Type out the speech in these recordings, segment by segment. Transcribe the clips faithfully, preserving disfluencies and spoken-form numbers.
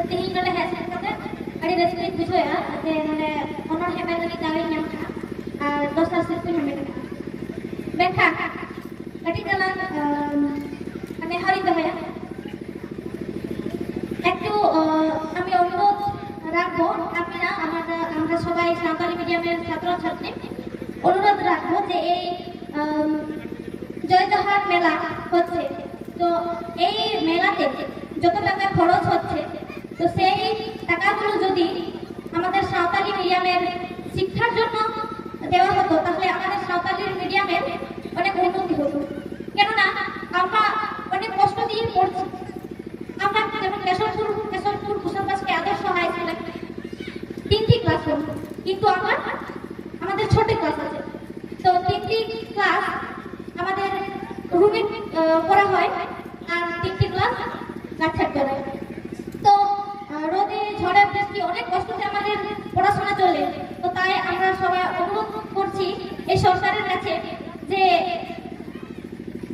ᱛᱮᱦᱮᱧ ᱱᱚᱰᱮ ᱦᱮᱡ ᱥᱮᱴᱮᱨ ᱠᱟᱛᱮ ᱟᱹᱰᱤ ᱨᱟᱹᱥᱠᱟᱹᱧ ᱵᱩᱡᱷᱟᱹᱣᱮᱫᱼᱟ ᱡᱮ ᱱᱚᱰᱮ ᱚᱱᱚᱬᱦᱮ ᱢᱮᱱ ᱞᱟᱹᱜᱤᱫ ᱫᱟᱣ ᱤᱧ ᱧᱟᱢ ᱠᱮᱫᱼᱟ ᱟᱨ ᱫᱚᱥᱟᱨ ᱥᱤᱨᱯᱟᱹᱧ ᱦᱟᱢᱮᱴ ᱠᱮᱫᱼᱟ᱾ ᱢᱮᱱᱠᱷᱟᱱ ᱠᱟᱹᱴᱤᱡ ᱪᱟᱞᱟᱝ ᱟᱸ, ᱱᱮᱦᱚᱨᱤᱧ ᱫᱚᱦᱚᱭᱟ, একটু আহ, আমি অনুরোধ রাখবো, আপনারা আমাদের, আমরা সবাই সাঁওতালি মিডিয়ামের ছাত্রছাত্রী, অনুরোধ রাখবো যে এই আম, জয় জোহার মেলা হচ্ছে, তো এই মেলাতে যত টাকা খরচ হচ্ছে, তো সেই টাকাগুলো যদি আমাদের সাঁওতালি মিডিয়ামের শিক্ষার জন্য দেওয়া হতো, তাহলে আমাদের সাঁওতালি মিডিয়ামের অনেক উন্নতি হতো। কেননা আমরা অনেক কষ্ট দিয়ে পড়ছি। আমরা যেমন কেশবপুর, কেশবপুর কুশলগঞ্জকে আদর্শ হাই স্কুলে তিনটি ক্লাসরুম, কিন্তু আমরা, আমাদের ছোট ক্লাস আছে, তো তিনটি ক্লাস আমাদের রুমে আহ, করা হয়, আর তিনটি ক্লাস গাছের তলায়। তো আহ, রোদে, ঝড়ে, বৃষ্টি, অনেক কষ্টতে আমাদের পড়াশোনা চলে। তো তাই আমরা সবাই অনুরোধ করছি এই সরকারের কাছে যে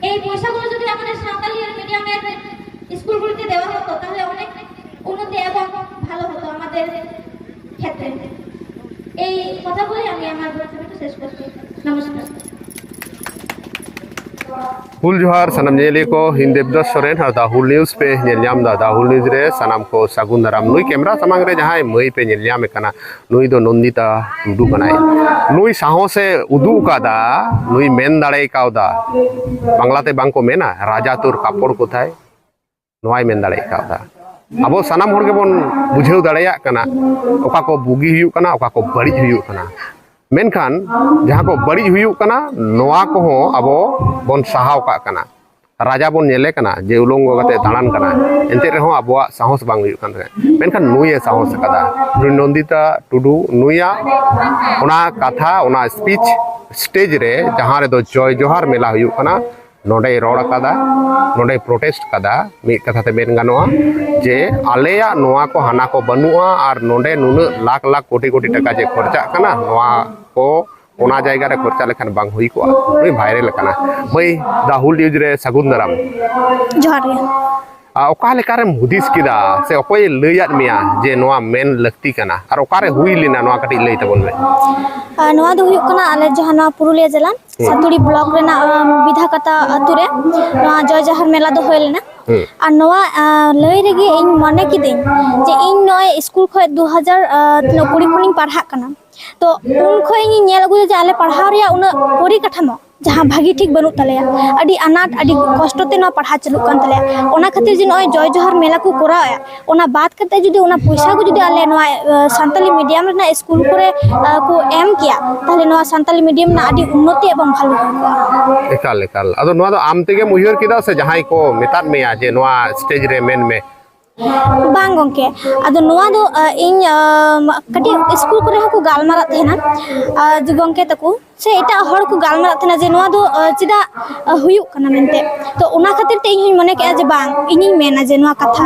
এই পয়সাগুলো যদি আমাদের সাঁওতালি মিডিয়ামের স্কুলগুলিতে দেওয়া হতো, তাহলে অনেক উন্নতি এবং ভালো হতো আমাদের ক্ষেত্রে। এই কথা বলে আমি আমার বক্তব্য শেষ করছি। নমস্কার। ᱦᱩᱞ ᱡᱚᱦᱟᱨ ᱥᱟᱱᱟᱢ ᱧᱮᱧᱮᱞᱤᱭᱟᱹ ᱠᱚ, ᱤᱧ ᱫᱮᱵᱫᱟᱥ ᱥᱚᱨᱮᱱ ᱟᱨ ᱫᱟ ᱦᱩᱞ ᱱᱤᱭᱩᱡᱽ ᱯᱮ ᱧᱮᱞ ᱧᱟᱢ ᱮᱫᱟ᱾ ᱫᱟ ᱦᱩᱞ ᱱᱤᱭᱩᱡᱽ ᱨᱮ ᱥᱟᱱᱟᱢ ᱠᱚ ᱥᱟᱹᱜᱩᱱ ᱫᱟᱨᱟᱢ᱾ ᱱᱩᱭ ᱠᱮᱢᱨᱟ ᱥᱟᱢᱟᱝ ᱨᱮ ᱡᱟᱦᱟᱸᱭ ᱢᱟᱹᱭ ᱯᱮ ᱧᱮᱞ ᱧᱟᱢᱮ ᱠᱟᱱᱟ, ᱱᱩᱭ ᱫᱚ ᱱᱚᱱᱫᱤᱛᱟ ᱴᱩᱰᱩ ᱠᱟᱱᱟᱭ᱾ ᱱᱩᱭ ᱥᱟᱦᱚᱥᱮ ᱩᱫᱩᱜ ᱟᱠᱟᱫᱟ, ᱱᱩᱭ ᱢᱮᱱ ᱫᱟᱲᱮ ᱠᱟᱣᱫᱟ, ᱵᱟᱝᱞᱟ ᱛᱮ ᱵᱟᱝ ᱠᱚ ᱢᱮᱱᱟ, ᱨᱟᱡᱟ ᱛᱳᱨ ᱠᱟᱯᱚᱲ ᱠᱳᱛᱷᱟᱭ, ᱱᱚᱣᱟᱭ ᱢᱮᱱ ᱫᱟᱲᱮ ᱠᱟᱣᱫᱟ᱾ ᱟᱵᱚ ᱥᱟᱱᱟᱢ ᱦᱚᱲ ᱜᱮᱵᱚᱱ ᱵᱩᱡᱷᱟᱹᱣ ᱫᱟᱲᱮᱭᱟᱜ ᱠᱟᱱᱟ ᱚᱠᱟ ᱠᱚ ᱵᱩᱜᱤ ᱦᱩᱭᱩᱜ ᱠᱟᱱᱟ, ᱚᱠᱟ ᱠᱚ ᱵᱟᱹᱲᱤᱡ ᱦᱩᱭᱩᱜ ᱠᱟᱱᱟ᱾ ᱢᱮᱱᱠᱷᱟᱱ ᱡᱟᱦᱟᱸ ᱠᱚ ᱵᱟᱹᱲᱤᱡ ᱦᱩᱭᱩᱜ ᱠᱟᱱᱟ, ᱱᱚᱣᱟ ᱠᱚᱦᱚᱸ ᱟᱵᱚ ᱵᱚᱱ ᱥᱟᱦᱟᱣ ᱠᱟᱜ ᱠᱟᱱᱟ᱾ ᱨᱟᱡᱟ ᱵᱚᱱ ᱧᱮᱞᱮ ᱠᱟᱱᱟ ᱡᱮ ᱩᱞᱚᱝᱜᱚ ᱠᱟᱛᱮ ᱫᱟᱬᱟᱱ ᱠᱟᱱᱟ, ᱮᱱᱛᱮ ᱨᱮᱦᱚᱸ ᱟᱵᱚᱣᱟᱜ ᱥᱟᱦᱚᱥ ᱵᱟᱝ ᱦᱩᱭᱩᱜ ᱠᱟᱱ ᱛᱟᱦᱮᱸᱫ, ᱢᱮᱱᱠᱷᱟᱱ ᱱᱩᱭᱮ ᱥᱟᱦᱚᱥ ᱟᱠᱟᱫᱟ᱾ ᱱᱩᱭ ᱱᱚᱱᱫᱤᱛᱟ ᱴᱩᱰᱩ, ᱱᱩᱭᱟᱜ ᱚᱱᱟ ᱠᱟᱛᱷᱟ, ᱚᱱᱟ ᱥᱯᱤᱪ ᱥᱴᱮᱡᱽ ᱨᱮ ᱡᱟᱦᱟᱸ ᱨᱮᱫᱚ ᱡᱚᱭ ᱡᱚᱦᱟᱨ ᱢᱮᱞᱟ ᱦᱩᱭᱩᱜ ᱠᱟᱱᱟ, ᱱᱚᱸᱰᱮᱭ ᱨᱚᱲ ᱟᱠᱟᱫᱟ, ᱱᱚᱸᱰᱮᱭ ᱯᱨᱚᱴᱮᱥᱴ ᱠᱟᱫᱟ᱾ ᱢᱤᱫ ᱠᱟᱛᱷᱟ ᱛᱮ ᱢᱮᱱ ᱜᱟᱱᱚᱜᱼᱟ ᱡᱮ ᱟᱞᱮᱭᱟᱜ ᱱᱚᱣᱟ ᱠᱚ ᱦᱟᱱᱟ ᱠᱚ ᱵᱟᱹᱱᱩᱜᱼᱟ, ᱟᱨ ᱱᱚᱸᱰᱮ ᱱᱩᱱᱟᱹᱜ ᱞᱟᱠᱷ ᱞᱟᱠᱷ ᱠᱳᱴᱤ ᱠᱳᱴᱤ ᱴᱟᱠᱟ ᱡᱮ ᱠᱷᱚᱨᱪᱟᱜ ᱠᱟᱱᱟ, ᱱᱚᱣᱟ ᱠᱚ ᱚᱱᱟ ᱡᱟᱭᱜᱟ ᱨᱮ ᱠᱷᱚᱨᱪᱟ ᱞᱮᱠᱷᱟᱱ ᱵᱟᱝ ᱦᱩᱭ ᱠᱚᱜᱼᱟ᱾ ᱱᱩᱭ ᱵᱷᱟᱭᱨᱮᱞ ᱟᱠᱟᱱᱟ᱾ ᱢᱟᱹᱭ, ᱫᱟ ᱦᱩᱞ ᱱᱤᱭᱩᱡᱽ ᱨᱮ ᱥᱟᱹᱜᱩᱱ ᱫᱟᱨᱟᱢ᱾ ᱡᱚᱦᱟᱨ ᱜᱮ᱾ ᱟᱨ ᱚᱠᱟ ᱞᱮᱠᱟᱨᱮᱢ ᱦᱩᱫᱤᱥ ᱠᱮᱫᱟ ᱥᱮ ᱚᱠᱚᱭᱮ ᱞᱟᱹᱭᱟᱫ ᱢᱮᱭᱟ ᱡᱮ ᱱᱚᱣᱟ ᱢᱮᱱ ᱞᱟᱹᱠᱛᱤ ᱠᱟᱱᱟ, ᱟᱨ ᱚᱠᱟᱨᱮ ᱦᱩᱭ ᱞᱮᱱᱟ, ᱱᱚᱣᱟ ᱠᱟᱹᱴᱤᱡ ᱞᱟᱹᱭ ᱛᱟᱵᱚᱱ ᱢᱮ? ᱟᱨ ᱱᱚᱣᱟ ᱫᱚ ᱦᱩᱭᱩᱜ ᱠᱟᱱᱟ ᱟᱞᱮ ᱡᱟᱦᱟᱸ ᱱᱚᱣᱟ ᱯᱩᱨᱩᱞᱤᱭᱟᱹ ᱡᱮᱞᱟ ᱦᱩᱸ᱾ ᱥᱟᱛᱩᱲᱤ ᱵᱞᱚᱠ ᱨᱮᱱᱟᱜ ᱟᱢ, ᱵᱤᱫᱷᱟᱠᱟᱛᱟ ᱟᱛᱩ ᱨᱮ ᱱᱚᱣᱟ ᱡᱚᱭ ᱡᱟᱦᱟᱨ ᱢᱮᱞᱟ ᱫᱚ ᱦᱩᱭ ᱞᱮᱱᱟ᱾ ᱦᱩᱸ᱾ ᱟᱨ ᱱᱚᱣᱟ ᱟᱸ, ᱞᱟᱹᱭ ᱨᱮᱜᱮ ᱤᱧ ᱢᱚᱱᱮ ᱠᱤᱫᱟᱹᱧ ᱡᱮ ᱤᱧ ᱱᱚᱜᱼᱚᱭ ᱥᱠᱩᱞ ᱠᱷᱚᱱ ᱫᱩ ᱦᱟᱡᱟᱨ ᱛᱤᱱᱟᱹᱜ ᱠᱩᱲᱤ ᱠᱷᱚᱱᱤᱧ ᱯᱟᱲᱦᱟᱜ ᱠᱟᱱᱟ᱾ ᱛᱚ ᱩᱱ ᱠᱷᱚᱱ ᱤᱧ ᱧᱮᱞ ᱟᱹᱜᱩᱭᱟ ᱡᱮ ᱟᱞᱮ ᱯᱟᱲᱦᱟᱣ ᱨᱮᱭᱟᱜ ᱩᱱᱟᱹᱜ ᱯᱚᱨᱤᱠᱟᱴᱷᱟᱢᱳ ᱡᱟᱦᱟᱸ ᱵᱷᱟᱹᱜᱤ ᱴᱷᱤᱠ ᱵᱟᱹᱱᱩᱜ ᱛᱟᱞᱮᱭᱟ, ᱟᱹᱰᱤ ᱟᱱᱟᱴ, ᱟᱹᱰᱤ ᱠᱚᱥᱴᱚ ᱛᱮ ᱱᱚᱣᱟ ᱯᱟᱲᱦᱟᱣ ᱪᱟᱹᱞᱩᱜ ᱠᱟᱱ ᱛᱟᱞᱮᱭᱟ᱾ ᱚᱱᱟ ᱠᱷᱟᱹᱛᱤᱨ ᱡᱮ ᱱᱚᱜᱼᱚᱭ ᱡᱚᱭ ᱡᱚᱦᱟᱨ ᱢᱮᱞᱟ ᱠᱚ ᱠᱚᱨᱟᱣᱮᱫᱼᱟ, ᱚᱱᱟ ᱵᱟᱫ ᱠᱟᱛᱮ ᱡᱩᱫᱤ ᱚᱱᱟ ᱯᱚᱭᱥᱟ ᱠᱚ ᱡᱩᱫᱤ ᱟᱞᱮ ᱱᱚᱣᱟ ᱟᱸ, ᱥᱟᱱᱛᱟᱞᱤ ᱢᱤᱰᱤᱭᱟᱢ ᱨᱮᱱᱟᱜ ᱥᱠᱩᱞ ᱠᱚᱨᱮ ᱟᱸ, ᱠᱚ ᱮᱢ ᱠᱮᱭᱟ, ᱛᱟᱦᱚᱞᱮ ᱱᱚᱣᱟ ᱥᱟᱱᱛᱟᱞᱤ ᱢᱤᱰᱤᱭᱟᱢ ᱨᱮᱱᱟᱜ ᱟᱹᱰᱤ ᱩᱱᱱᱚᱛᱤ ᱮᱵᱚᱝ ᱵᱷᱟᱞᱮ ᱦᱩᱭ ᱠᱚᱜᱼᱟ᱾ ᱮᱠᱟᱞ ᱮᱠᱟᱞ᱾ ᱟᱫᱚ ᱱᱚᱣᱟ ᱫᱚ ᱟᱢ ᱛᱮᱜᱮᱢ ᱩᱭᱦᱟᱹᱨ ᱠᱮᱫᱟ ᱥᱮ ᱡᱟᱦᱟᱸᱭ ᱠᱚ ᱢᱮᱛᱟᱫ ᱢᱮᱭᱟ ᱡᱮ ᱱᱚᱣᱟ ᱥᱴᱮᱡ ᱨᱮ ᱢᱮᱱ ᱢᱮ? ᱵᱟᱝ ᱜᱚᱢᱠᱮ, ᱟᱫᱚ ᱱᱚᱣᱟ ᱫᱚ ᱟᱸ, ᱤᱧ ᱟᱸ, ᱠᱟᱹᱴᱤᱡ ᱥᱠᱩᱞ ᱠᱚᱨᱮ ᱦᱚᱸᱠᱚ ᱜᱟᱞᱢᱟᱨᱟᱜ ᱛᱟᱦᱮᱱᱟ ᱟᱸ, ᱡᱮ ᱜᱚᱢᱠᱮ ᱛᱟᱠᱚ ᱥᱮ ᱮᱴᱟᱜ ᱦᱚᱲ ᱠᱚ ᱜᱟᱞᱢᱟᱨᱟᱜ ᱛᱟᱦᱮᱱᱟ ᱡᱮ ᱱᱚᱣᱟ ᱫᱚ ᱟᱸ, ᱪᱮᱫᱟᱜ ᱟᱸ, ᱦᱩᱭᱩᱜ ᱠᱟᱱᱟ ᱢᱮᱱᱛᱮ᱾ ᱛᱚ ᱚᱱᱟ ᱠᱷᱟᱹᱛᱤᱨ ᱛᱮ ᱤᱧ ᱦᱚᱧ ᱢᱚᱱᱮ ᱠᱮᱜᱼᱟ ᱡᱮ ᱵᱟᱝ, ᱤᱧᱤᱧ ᱢᱮᱱᱟ ᱡᱮ ᱱᱚᱣᱟ ᱠᱟᱛᱷᱟ᱾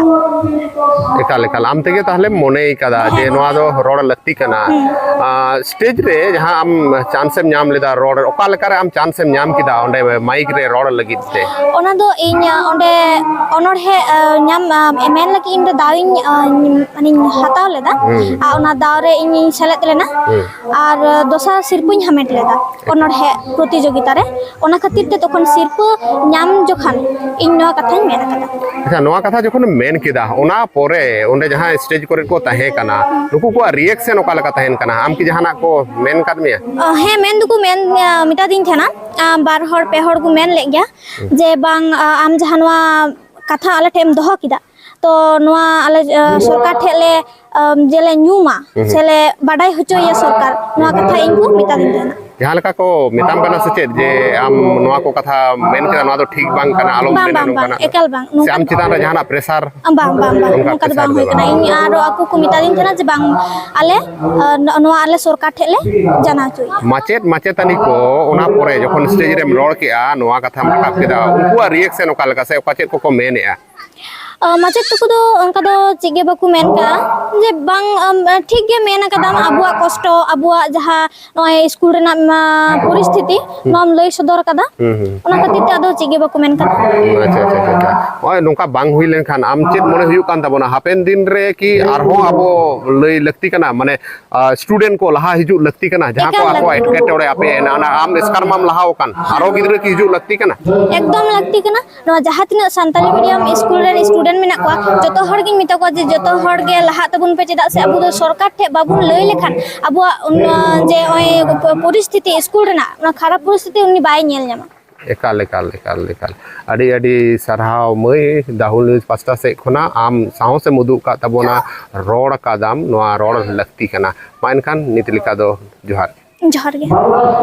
ᱮᱠᱟᱞ ᱮᱠᱟᱞ, ᱟᱢ ᱛᱮᱜᱮ ᱛᱟᱦᱞᱮᱢ ᱢᱚᱱᱮᱭ ᱠᱟᱫᱟ ᱡᱮ ᱦᱮᱸ᱾ ᱱᱚᱣᱟ ᱫᱚ ᱨᱚᱲ ᱞᱟᱹᱠᱛᱤ ᱠᱟᱱᱟ᱾ ᱦᱩᱸ᱾ ᱟᱨ ᱥᱴᱮᱡ ᱨᱮ ᱡᱟᱦᱟᱸ ᱟᱢ ᱪᱟᱱᱥ ᱮᱢ ᱧᱟᱢ ᱞᱮᱫᱟ ᱨᱚᱲ, ᱚᱠᱟ ᱞᱮᱠᱟᱨᱮ ᱟᱢ ᱪᱟᱱᱥ ᱮᱢ ᱧᱟᱢ ᱠᱮᱫᱟ ᱚᱸᱰᱮ ᱢᱟᱭᱤᱠ ᱨᱮ ᱨᱚᱲ ᱞᱟᱹᱜᱤᱫ ᱛᱮ? ᱚᱱᱟ ᱫᱚ ᱤᱧ ᱟᱸ, ᱚᱸᱰᱮ ᱚᱱᱚᱬᱦᱮ ᱟᱸ, ᱧᱟᱢ ᱟᱸ, ᱢᱮᱱ ᱞᱟᱹᱜᱤᱫ ᱤᱧ ᱫᱚ ᱫᱟᱣ ᱤᱧ ᱟᱸ, ᱢᱟᱱᱮᱧ ᱦᱟᱛᱟᱣ ᱞᱮᱫᱟ᱾ ᱦᱩᱸ᱾ ᱟᱨ ᱚᱱᱟ ᱫᱟᱣ ᱨᱮ ᱤᱧᱤᱧ ᱥᱮᱞᱮᱫ ᱞᱮᱱᱟ᱾ ᱦᱩᱸ᱾ ᱟᱨ ᱫᱚᱥᱟᱨ ᱥᱤᱨᱯᱟᱹᱧ ᱦᱟᱢᱮᱴ ᱞᱮᱫᱟ ᱚᱱᱚᱬᱦᱮ ᱯᱨᱚᱛᱤᱡᱳᱜᱤᱛᱟ ᱨᱮ᱾ ᱚᱱᱟ ᱠᱷᱟᱹᱛᱤᱨ ᱛᱮ ᱛᱚᱠᱷᱚᱱ ᱥᱤᱨᱯᱟᱹ ᱧᱟᱢ ᱡᱚᱠᱷᱟᱱ ᱤᱧ ᱱᱚᱣᱟ ᱠᱟᱛᱷᱟᱧ ᱢᱮᱱ ᱟᱠᱟᱫᱟ᱾ ᱟᱪᱪᱷᱟ, ᱱᱚᱣᱟ ᱠᱟᱛᱷᱟ ᱡᱚᱠᱷᱚᱱᱮᱢ ᱢᱮᱱ ᱠᱮᱫᱟ, ᱚᱱᱟ ᱯᱚᱨᱮ ᱚᱸᱰᱮ ᱡᱟᱦᱟᱸ ᱥᱴᱮᱡ ᱠᱚᱨᱮ ᱠᱚ ᱛᱟᱦᱮᱸ ᱠᱟᱱᱟ, ᱱᱩᱠᱩ ᱠᱚᱣᱟᱜ ᱨᱤᱭᱮᱠᱥᱚᱱ ᱚᱠᱟ ᱞᱮᱠᱟ ᱛᱟᱦᱮᱱ ᱠᱟᱱᱟ? ᱟᱢ ᱠᱤ ᱡᱟᱦᱟᱱᱟᱜ ᱠᱚ ᱢᱮᱱ ᱠᱟᱫ ᱢᱮᱭᱟ? ᱚ, ᱦᱮᱸ, ᱢᱮᱱ ᱫᱚᱠᱚ ᱢᱮᱱ, ᱟᱸ, ᱢᱮᱛᱟᱫᱤᱧ ᱛᱟᱦᱮᱱᱟ, ᱟᱸ, ᱵᱟᱨ ᱦᱚᱲ ᱯᱮ ᱦᱚᱲ ᱠᱚ ᱢᱮᱱ ᱞᱮᱫ ᱜᱮᱭᱟ ᱦᱩᱸ᱾ ᱡᱮ ᱵᱟᱝ, ᱟᱸ, ᱟᱢ ᱡᱟᱦᱟᱸ ᱱᱚᱣᱟ ᱠᱟᱛᱷᱟ ᱟᱞᱮ ᱴᱷᱮᱱ ᱮᱢ ᱫᱚᱦᱚ ᱠᱮᱫᱟ, ᱛᱚ ᱱᱚᱣᱟ ᱟᱞᱮ, ᱟᱸ, ᱥᱚᱨᱠᱟᱨ ᱴᱷᱮᱱ ᱞᱮ, ᱟᱸ, ᱡᱮᱞᱮ ᱧᱩᱢᱟ ᱦᱩᱸ᱾ ᱥᱮᱞᱮ ᱵᱟᱰᱟᱭ ᱦᱚᱪᱚᱭᱮᱭᱟ ᱥᱚᱨᱠᱟᱨ, ᱱᱚᱣᱟ ᱠᱟᱛᱷᱟ ᱤᱧ ᱠᱚ ᱢᱮᱛᱟᱫᱤᱧ ᱛᱟᱦᱮᱱᱟ᱾ ᱡᱟᱦᱟᱸ ᱞᱮᱠᱟ ᱠᱚ ᱢᱮᱛᱟᱢ ᱠᱟᱱᱟ ᱥᱮ ᱪᱮᱫ ᱡᱮ ᱟᱢ ᱱᱚᱣᱟ ᱠᱚ ᱠᱟᱛᱷᱟ ᱢᱮᱱ ᱠᱮᱫᱟ, ᱱᱚᱣᱟ ᱫᱚ ᱴᱷᱤᱠ ᱵᱟᱝ ᱠᱟᱱᱟ, ᱟᱞᱚᱢ ᱵᱟᱝ, ᱢᱮᱱᱟ ᱵᱟᱝ, ᱵᱟᱝ, ᱱᱚᱝᱠᱟᱱᱟᱜ ᱫᱚ? ᱮᱠᱟᱞ ᱵᱟᱝ᱾ ᱥᱮ ᱱᱚᱝᱠᱟᱱ ᱟᱢ ᱫᱚ ᱪᱮᱛᱟᱱ ᱨᱮ ᱡᱟᱦᱟᱱᱟᱜ ᱯᱨᱮᱥᱟᱨ? ᱵᱟᱝ, ᱵᱟᱝ, ᱵᱟᱝ, ᱚᱱᱠᱟ ᱱᱚᱝᱠᱟ ᱫᱚ ᱯᱨᱮᱥᱟᱨ ᱵᱟᱝ ᱫᱚ ᱦᱩᱭ ᱵᱟᱝ᱾ ᱠᱟᱱᱟ᱾ ᱤᱧ ᱟᱨ ᱟᱠᱚ ᱠᱚ ᱢᱮᱛᱟᱫᱤᱧ ᱛᱟᱦᱮᱱᱟ ᱡᱮ ᱵᱟᱝ, ᱟᱞᱮ, ᱟᱸ, ᱱᱚ-, ᱱᱚᱣᱟ ᱟᱞᱮ ᱥᱚᱨᱠᱟᱨ ᱴᱷᱮᱱ ᱞᱮ ᱡᱟᱱᱟᱣ ᱦᱚᱪᱚᱭᱮᱭᱟ᱾ ᱢᱟᱪᱮᱫ ᱢᱟᱪᱮᱛᱟᱹᱱᱤ ᱠᱚ ᱚᱱᱟ ᱯᱚᱨᱮ ᱡᱚᱠᱷᱚᱱ ᱥᱴᱮᱡ ᱨᱮᱢ ᱨᱚᱲ ᱠᱮᱜᱼᱟ, ᱱᱚᱣᱟ ᱠᱟᱛᱷᱟᱢ ᱨᱟᱠᱟᱵ ᱠᱮᱫᱟ, ᱩᱱᱠᱩᱣᱟᱜ ᱨᱤᱭᱮᱠᱥᱚᱱ ᱚᱠᱟ ᱞᱮᱠᱟ ᱥᱮ ᱚᱠᱟ ᱪᱮᱫ ᱠᱚᱠᱚ ᱢᱮᱱᱮᱜᱼᱟ? ᱟᱨ ᱢᱟᱪᱮᱫ ᱛᱟᱠᱚ ᱫᱚ ᱚᱱᱠᱟ ᱫᱚ ᱪᱮᱫ ᱜᱮ ᱵᱟᱠᱚ ᱢᱮᱱ ᱠᱟᱜᱼᱟ, ᱡᱮ ᱵᱟᱝ, ᱟᱢ, ᱴᱷᱤᱠ ᱜᱮ ᱢᱮᱱ ᱟᱠᱟᱫᱟᱢ, ᱟᱵᱚᱣᱟᱜ ᱠᱚᱥᱴᱚ, ᱟᱵᱚᱣᱟᱜ ᱡᱟᱦᱟᱸ ᱱᱚᱜᱼᱚᱭ ᱥᱠᱩᱞ ᱨᱮᱱᱟᱜ, ᱢᱟ, ᱯᱚᱨᱤᱥᱛᱷᱤᱛᱤ, ᱱᱚᱣᱟᱢ ᱞᱟᱹᱭ ᱥᱚᱫᱚᱨ ᱠᱟᱫᱟ᱾ ᱦᱩᱸ, ᱦᱩᱸ᱾ ᱚᱱᱟ ᱠᱷᱟᱹᱛᱤᱨ ᱛᱮ ᱟᱫᱚ ᱪᱮᱫ ᱜᱮ ᱵᱟᱠᱚ ᱢᱮᱱ ᱠᱟᱫᱟ᱾ ᱟᱪᱪᱷᱟ, ᱟᱪᱪᱷᱟ, ᱟᱪᱪᱷᱟ, ᱟᱪᱪᱷᱟ᱾ ᱱᱚᱜᱼᱚᱭ ᱱᱚᱝᱠᱟ ᱵᱟᱝ ᱦᱩᱭ ᱞᱮᱱᱠᱷᱟᱱ ᱟᱢ ᱪᱮᱫ ᱢᱚᱱᱮ ᱦᱩᱭᱩᱜ ᱠᱟᱱ ᱛᱟᱵᱚᱱᱟ, ᱦᱟᱯᱮᱱ ᱫᱤᱱ ᱨᱮ ᱠᱤ ᱟᱨᱦᱚᱸ ᱟᱵᱚ ᱞᱟᱹᱭ ᱞᱟᱹᱠᱛᱤ ᱠᱟᱱᱟ? ᱢᱟᱱᱮ, ᱟᱨ student ᱠᱚ ᱞᱟᱦᱟ ᱦᱤᱡᱩᱜ ᱞᱟᱹᱠᱛᱤ ᱠᱟᱱᱟ, ᱡᱟᱦᱟᱸ ᱠᱚ ᱮᱠᱟᱞ ᱟᱠᱚᱣᱟᱜ ᱞᱟᱹᱠᱛᱤ᱾ ᱮᱴᱠᱮᱴᱚᱬᱮ ᱟᱯᱮ ᱮᱱᱟ, ᱚᱱᱟ ᱟᱢ ᱮᱥᱠᱟᱨ ᱢᱟᱢ ᱞᱟᱦᱟ ᱟᱠᱟᱱ, ᱟᱨᱚ ᱜᱤᱫᱽᱨᱟᱹ ᱠᱤ ᱦᱤᱡᱩᱜ ᱞᱟᱹᱠᱛᱤ ᱠᱟᱱᱟ? ᱮᱠᱫᱚᱢ ᱞᱟᱹᱠᱛᱤ ᱠᱟᱱᱟ᱾ ᱱᱚᱣᱟ ᱡᱟᱦᱟᱸ ᱛᱤᱱᱟᱹᱜ ᱥᱟᱱᱛᱟᱞᱤ medium ᱥᱠᱩᱞ ᱨᱮᱱ student ᱢᱮᱱᱟᱜ ᱠᱚᱣᱟ, ᱡᱚᱛᱚ ᱦᱚᱲ ᱜᱤᱧ ᱢᱮᱛᱟ ᱠᱚᱣᱟ ᱡᱮ ᱡᱚᱛᱚ ᱦᱚᱲ ᱜᱮ ᱞᱟᱦᱟᱜ ᱛᱟᱵᱚᱱ ᱯᱮ, ᱪᱮᱫᱟᱜ ᱥᱮ ᱟᱵᱚ ᱫᱚ ᱥᱚᱨᱠᱟᱨ ᱴᱷᱮᱱ ᱵᱟᱵᱚᱱ ᱞᱟᱹᱭ ᱞᱮᱠᱷᱟᱱ ᱟᱵᱚᱣᱟᱜ ᱩᱱ-, ᱡᱮ ᱱᱚᱜᱼᱚᱭ ᱯᱚᱨᱤᱥᱛᱷᱤᱛᱤ ᱥᱠᱩᱞ ᱨᱮᱱᱟᱜ, ᱚᱱᱟ ᱠᱷᱟᱨᱟᱯ ᱯᱚᱨᱤᱥᱛᱷᱤᱛᱤ ᱩᱱᱤ ᱵᱟᱭ ᱧᱮᱞ ᱧᱟᱢᱟ᱾ ᱮᱠᱟᱞ, ᱮᱠᱟᱞ, ᱮᱠᱟᱞ, ᱮᱠᱟᱞ᱾ ᱟᱹᱰᱤ, ᱟᱹᱰᱤ ᱥᱟᱨᱦᱟᱣ ᱢᱟᱹᱭ, ᱫᱟᱦᱩᱞ ᱱᱤᱭᱩᱡᱽ ᱯᱟᱥᱴᱟ ᱥᱮᱫ ᱠᱷᱚᱱᱟᱜ ᱟᱢ ᱥᱟᱦᱚᱥᱮᱢ ᱩᱫᱩᱜ ᱟᱠᱟᱫ ᱛᱟᱵᱚᱱᱟ, ᱨᱚᱲ ᱟᱠᱟᱫᱟᱢ, ᱱᱚᱣᱟ ᱨᱚᱲ ᱞᱟᱹᱠᱛᱤ ᱠᱟᱱᱟ᱾ ᱢᱟ ᱮᱱᱠᱷᱟᱱ ᱱᱤᱛ ᱞᱮᱠᱟ ᱫᱚ ᱡᱚᱦᱟᱨ᱾ ᱡᱚᱦᱟᱨ ᱜᱮ᱾